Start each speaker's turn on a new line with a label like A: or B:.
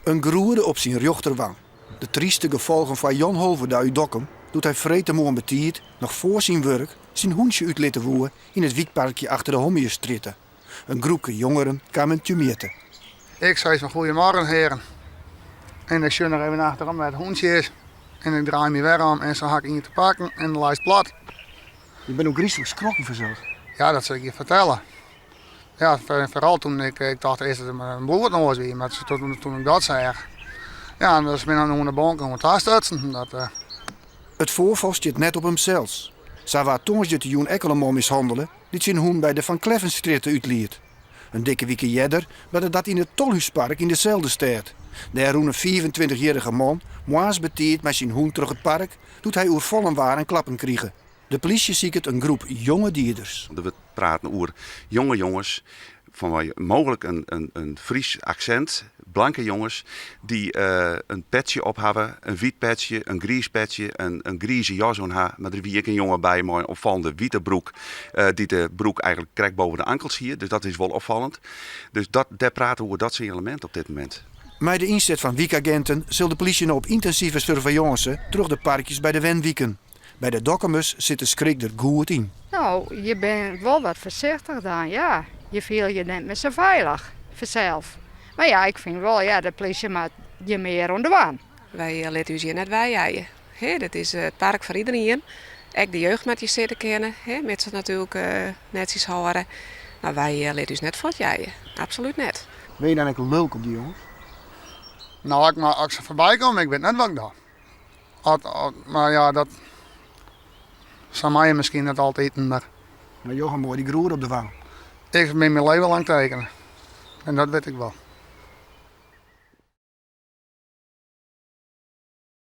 A: In groede op syn rjochterwang. De tryste gefolgen foar Jan Holverda út Dokkum doe't hy freedtemoarn betiid, noch foar syn wurk, syn hûntsje útlitte woe yn it wykparkje achter de Hommiusstrjitte. In groepke jongeren kaam him temjitte.
B: Ik sei fan goeiemorgen heren. En ik sjoch noch even achterom wêr't it hûntsje is. En ik draai my wer om en se ha ik ien te pakken en leist plat.
A: Je binne ôfgryslik skrokken fansels.
B: Ja, dat sil ik je fertelle. Ja, foaral toen ik, ik tocht earst dat it in bloednoas wie, mar toen ik dat seach, ja, dan bin ik oan de bonke oan tastutsen. Dat, uh...
A: It foarfal stiet net op himsels. Sa waard tongersdeitejûn ek al in man mishannele dy't syn hûn by de Van Kleffenstrjitte útliet. In dikke wike earder barde dat yn it Tolhúspark yn deselde stêd. Dêr rûn in fiifentweintichjierrige man moarns betiid mei syn hûn troch it park doe't hy oerfallen waard en klappen krige. De plysje siket in groep jonge dieders.
C: Der wurdt praten oer jonge jonges fan mei mooglik in Frysk aksint, blanke jonges dy't in petsje op hawwe, in wyt petsje, in griis petsje, in grize jas oan ha. Mar der wie ek in jonge by mei in opfallende wite broek, dy't de broek eigentlik krekt boven de ankels hie. Dus dat is wol opfallend. Dus dat, dêr prate we oer dat sinjalemint op dit momint.
A: Mei de ynset fan wykaginten sil de plysje no op yntinsive surveillânse troch de parkjes by de wenwiken. By de Dokkumers sit de skrik der goed yn.
D: No, je binne wol wat foarsichtich dan, ja. Je fiele je net mear sa feilich fansels. Mar ja, ik fyn wol, ja, de plysje moat hjir mear oan dwaan.
E: Wy litte ús hjir net weijeie. Dit is it park foar iderien. Ek de jeugd moat hjir sitte kinne, mits se natuerlik netsjes hâlde. Mar wy litte ús net fuortjeie, absolút net.
A: Binne je dan ek lulk op dy jonges?
B: No, as ik se foarby kom, ik wit net wat ik doch. Mar ja, dat sa mei je miskien net altiten, mar.
A: Mar jo ha moai dy groede op de wang.
B: Ik bin myn leven lang tekene en dat wit ik wol.